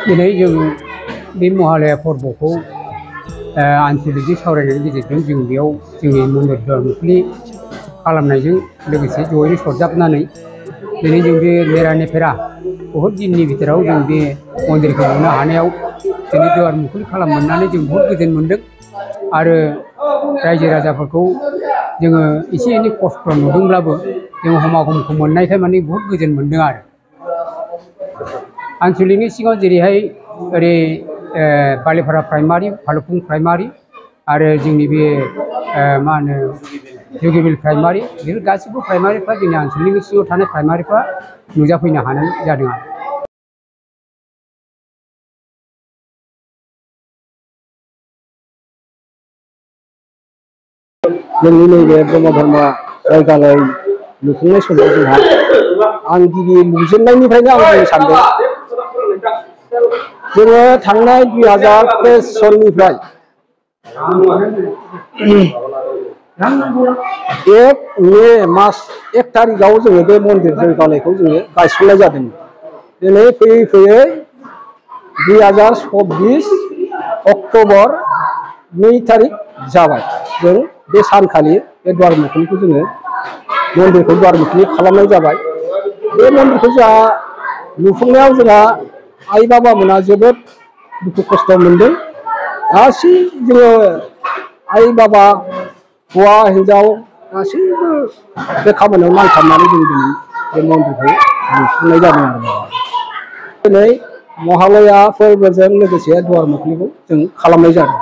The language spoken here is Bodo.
दिनै जों बे महालया फोरबोखौ आनसलिक सावरायनायनि गेजेरजों जों बेयाव जोंनि मन्दिर दुवारमुखुलि खालामनायजों लोगोसे जयैनो सरजाबनानै दिनै जों बे नेरानेफेरा बहुत दिननि भितराव जों बे मन्दिरखौ लुनो हानायाव दिनै दुवारमुखुलि खालाम मोननानै जों बहुत गोजोन मोनदों आरो रायजो राजाफोरखौ जोङो एसे एनै खस्थ' नुदोंब्लाबो जों हमागमखौ मोननायखाय माने बहुत गोजोन मोनदों आरो आनसलिकनि सिगाङाव जेरैहाय ओरै बालिपारा प्राइमारि भालुकपुं प्राइमारि आरो जोंनि बे मा होनो जुगिबिल प्राइमारि बेफोर गासिबो प्राइमारिफ्रा जोंनि आनसलिकनि सिङाव थानाय प्राइमारिफ्रा नुजाफैनो हानाय जादों आरो जोंनि नैबे ब्रह्म धर्म जायगालाय लुफुंनाय समाव जोंहा आं गिबि लुजेननायनिफ्रायनो आं बुंनो सानदों जोङो थांनाय 2023 सननिफ्राय 1 मे मास 1 तारिखआव जोङो बे मन्दिर जौगानायखौ जोङो गायसननाय जादों। दिनै फैयै फैयै 2024 अक्ट'बर 2 तारिख जाबाय। जों बे सानखालि बे दुवारमुखुलिखौ जोङो मन्दिरखौ दुवारमुखुलि खालामनाय जाबाय। बे मन्दिरखौ जोंहा लुफुंनायाव जोंहा आइ बाबामोना जोबोद दुखु खस्थ' मोनदों। गासै जोङो आइ बाबा हौवा हिन्जाव गासैबो बे खामानियाव नांथाबनानै जों दिनै बे मन्दिरखौ लुफुंनाय जादों आरो दिनै महालया फोरबोजों लोगोसे दुवारमुखुलिखौ जों खालामनाय जादों।